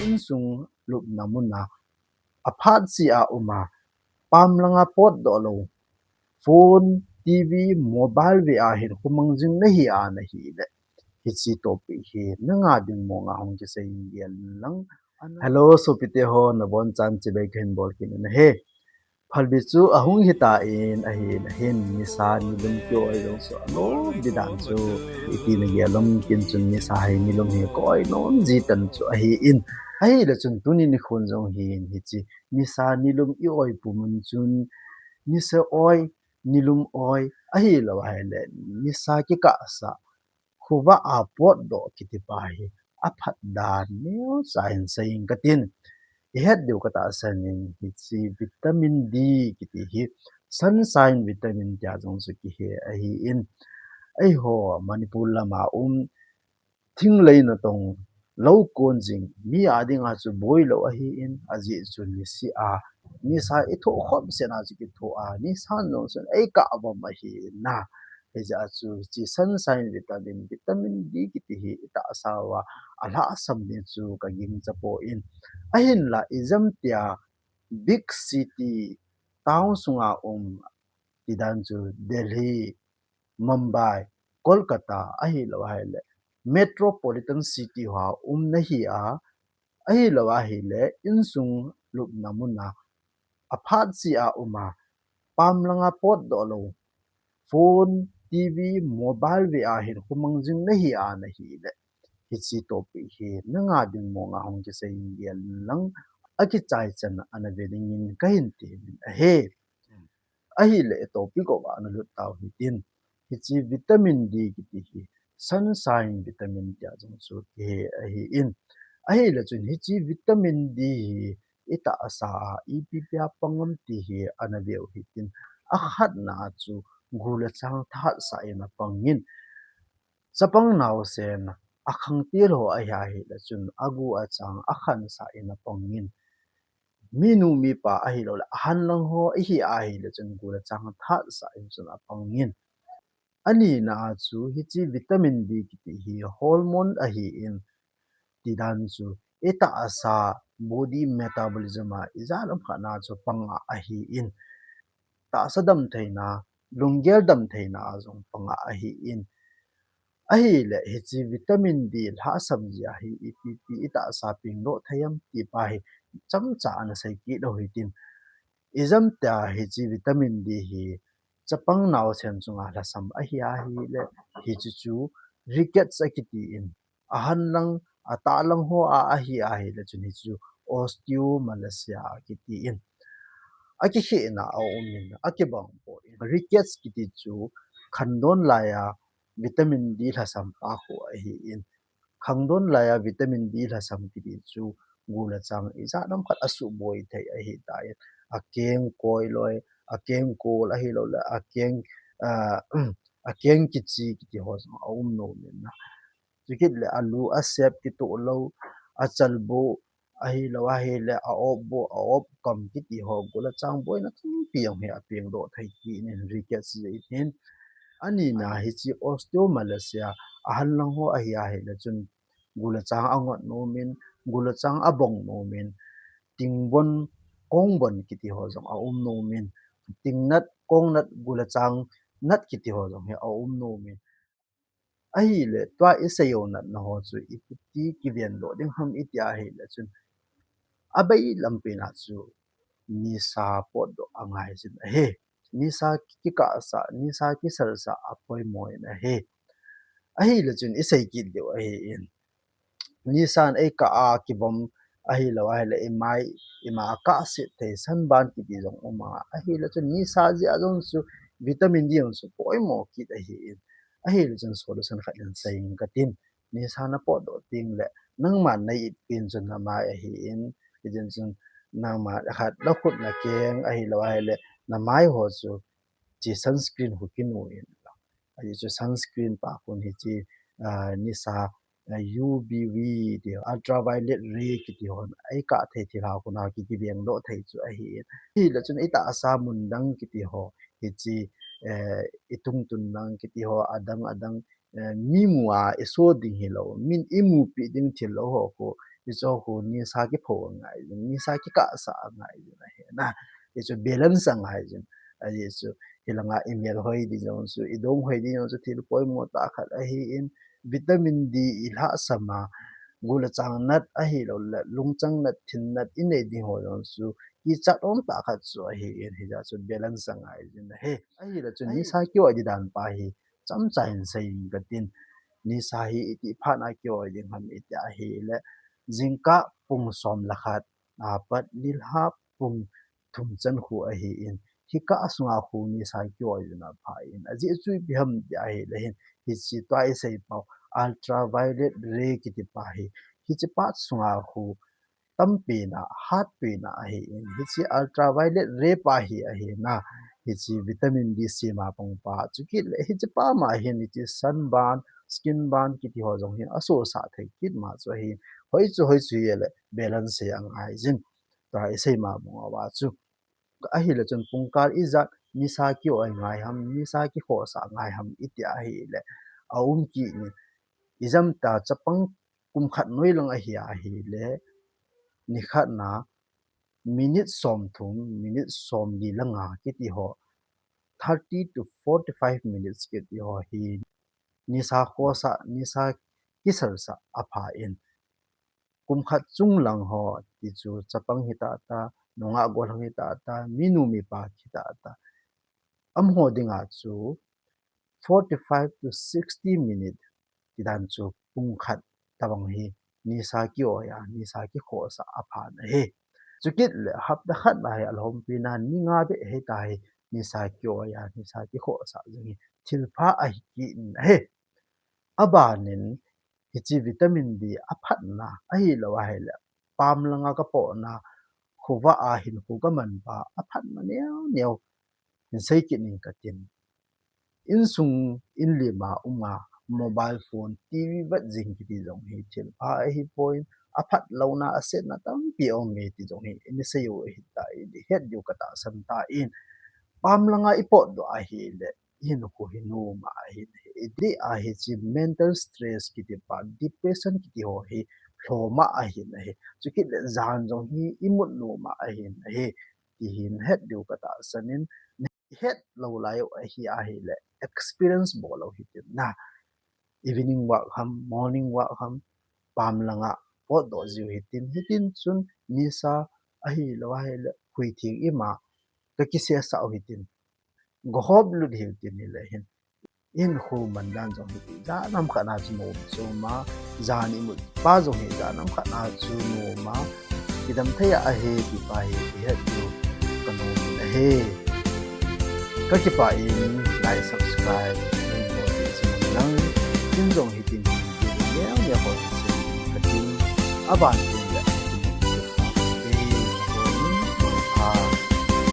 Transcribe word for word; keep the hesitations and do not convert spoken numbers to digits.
insung lupna muna aphat si a uma, pam langa potdoh lou, phone, T V, mobile ve a hin khumang jing nahi a nahi le, hichi topic hi nanga ding monga hung kisei in lang. Hello, sopite ho, nabon chan chibai kahin bol kit in ahi. Phalbi chu ahung hita in ahi, ahin nisa nilum kioi jong chu alom di dan chu iti na gel lom kin chun nisa hi nilum hi koi nom ji tan chu ahi in. Ahi le chun tuni nikhon jong hin hichi nisa nilum i oi pumun chun nisa oi, nilum oi, ahi lo ahi le nisa kikahsa khuva a potdoh kiti pa hi aphat dan neocha hin sei in katin. I het diu katahsan in hichi vitamin D kiti hi sunshine vitamin tia jong chu kihe ahi in. Eiho Manipur lama um thinglei natong lou kon jing mi a dinga chu boi lou ahi in, ajeh chu nisi a nisa i thoh khop sena chu kithoh a, nisa nung sun ei kah bom ahi na. Hijeh a chu hichi sunshine vitamin, vitamin D kiti hi i tahsa uva alhahsam ding chu kaging chapoi. Ahinla ijemtia big city town sunga um tidan chu Delhi, Mumbai, Kolkata ahi lo ahi le metropolitan city hoa um nahi a, ahi lo ahi le insung lupna muna aphat si a uma, pam langa potdoh lou, phone, T V, mobile ve a hin khumang jing nahi a nahi le, hichi topic hi nanga ding monga hung kisei in gel lang, akichai chan ana ve ding in kahin ti in ahi. Ahi le topic uva ana lut tau hitin. Hichi vitamin D kiti hi sunshine vitamin tia jong chu kihe ahi in. Ahi le chun hichi vitamin D hi i tahsa a ipi pia pang am ti hi ana veu hitin. Akhatna chu gu le chang thahat sa in apang in. Chapang naosen akhang til ho ahi ahi le chun agu achang akhan sa in apang in. Minu mipa ahi lo le ahan lang ho ihi ahi le chun gu le chang thahat sa in chun apang in. Anina chu hichi vitamin D kiti hi hormone ahi in, tidan chu i tahsa body metabolism a ijat lam khat na chu panga ahi in. Tahsa damtheina, lunggel damtheina a jong panga ahi in. Ahi le hichi vitamin D lhasam ji ahi ipi pi i tahsa pengdoh thei am ti pa hi chomcha ana sei kit lou hitin. Ijemtia hichi vitamin D hi chapang naosen chunga lhasam ahi ahi le hichi chu rickets akiti in. Ahan lang, atah lang ho a ahi ahi le chun hichu osteomalacia kiti in. Akikhehna aum in, akibang poi. Rickets kiti chu khangdon laiya vitamin D lhasam pa khu ahi in. Khangdon laiya vitamin D lhasam kiti chu gu le chang ijat lam khat asuhboi thei ahi tai. Akeng koi loi, akeng kol ahi lo le, akeng, ah, akeng kichi kiti ho jong aum nom in na. Chukit le alu asep kitoh lou, achalbu ahi lo ahi le, aopbu, aop kam kiti ho gu le chang boina tampi jong hi apengdoh thei kit in rickets jeh in. Anina hichi osteomalacia ahan lang ho ahi ahi le chun gu le chang angot nom in, gu le chang abong nom in, tingbon, kongbon kiti ho jong aum nom in, tingnat, kongnat, gu le chang nat kiti ho jong hi aum nom in. Ahi le tua i seiyo natna ho chu ipi ti kiven doh ding ham iti ahi le chun abai lampi na chu nisa potdoh angai jin ahi. Nisa kikahsa, nisa kisalsa apoimo in ahi. Ahi le chun i sei kit diu ahi in. Nisan ei kah a kibom ahi lo ahi le i mai, i ma a kah sit thei sunburn kiti jong um a. Ahi le chun nisa jeh a jong chu vitamin D jong chu poimo kit ahi in. Ahi le chun solution khat in sei in katin. Nisa na potdoh teng le nangma na it pen chun na mai ahi in. Hitin chun nangma khat na khut na keng ahi lo ahi le na mai ho chu chi sunscreen khu kinu in. Ahi chu sunscreen pa khun hichi, ah, nisa, ah, U V B ti, ultraviolet ray kiti hon ei kah thei thil ho khun a kikiveng doh thei chu ahi in. Ahi le chun i tahsa mun dang kiti ho hichi, eh, i tungtun dang kiti ho adang adang, eh, mi mu a i so ding hi lo, min i mupi ding thil lo ho khu Hichu khu nisa kipho angai jin, nisa kikahsah angai jin ahi na. Hichu balance angai jin. Ahi chu hilanga imel hoi di jong chu, idom hoi di jong chu, thil poimo tah khat ahin, vitamin D ilhahsam a, gul le chang nat ahilou le, lungchang nat, thin nat inei ding ho jong chu, kichat um tah khat chu ahin, hijeh chun balance angai jin ahi. Ahile chun nisa ki-oi di dan pa hi, chomcha hin sei inge katin. Nisa hi itih phat a ki-oi ding ham iti ahile, jingkah pung som le khat apat nilhah pung thum chan khu ahin, hikah sunga khu nisa ki-oi jin apha in. Ajeh chu ipi ham ti ahile hin, hiche tua isei pau ultraviolet ray kiti pa hi, hiche pa sunga khu tampi na, hatpi na ahin. Hiche ultraviolet ray pa hi ahi na, hiche vitamin D sema pang pa. Chukit le hiche pa ma hin, hiche sunburn, skin burn kiti ho jong hin asosah thei kit ma chu ahin. Hoi chu, hoi chu hile balance hi angai jin. Tua isei ma bang uva chu. Ahile chun pungkal ijat nisa ki-oi ngai ham, nisa kikhohsah ngai ham iti ahile, aum kit in. Ijemtia chapang kum khat noi lang ahi ahile, nikhat na minute som thum, minute som li le nga kiti ho, thirty to forty-five minutes kiti ho hi nisa khohsah, nisa kisalsah apha in. Kum khat chung lang ho ti chu chapang hita ta, nungah gollhang hita ta, minu mipa hita ta, amaho dinga chu forty-five to sixty minute ti dan chu pung khat tabang hi nisa ki-oi a, nisa kikhohsah apha na ahi. Chukit le hapta khat na hi alhompi na ni nga beh hita hi nisa ki-oi a, nisa kikhohsah jong hi thilpha ahi kit in ahi. Abanin hiche vitamin D aphatna ahilou ahile, pam langa kapohna, khovah a hinkho kaman pa aphatna neo neo hin sei kit inge katin. Insung inlima uma mobile phone, T V vet jing kiti jong hi thilpha ahipoi, aphat louna asetna tampi aume ti jong hi ina sei u ahitai, ihet diu katahsan tan. Pam langa ipotdoh ahile, ihinkho hi nom a ahin ahi. Idih a hiche mental stress kiti pa, depression kiti ho hi lhom a ahin ahi. Chukit le jan jong hi imut nom a ahin ahi. Ti hin het diu katahsan in, ihet lou lai u ahi ahile, experience bol lou hitin na. Evening walk ham, morning walk ham, pam langa potdoh jiu hitin, hitin chun nisa ahilou ahile, hui theng ima kakisesah u hitin. Gahop lut hiu tin hile hin, ihinkho mandan jong hi janam khat na chu nom chu ma, jan imut pa jong hi janam khat na chu nom a, kidam thei a ahi ti pa hi ihet diu kanom in ahi. Kakipah in, like, subscribe, neibolpeh jing un lang, tin jong hitin hi video neo neo ho hin sei katin, aban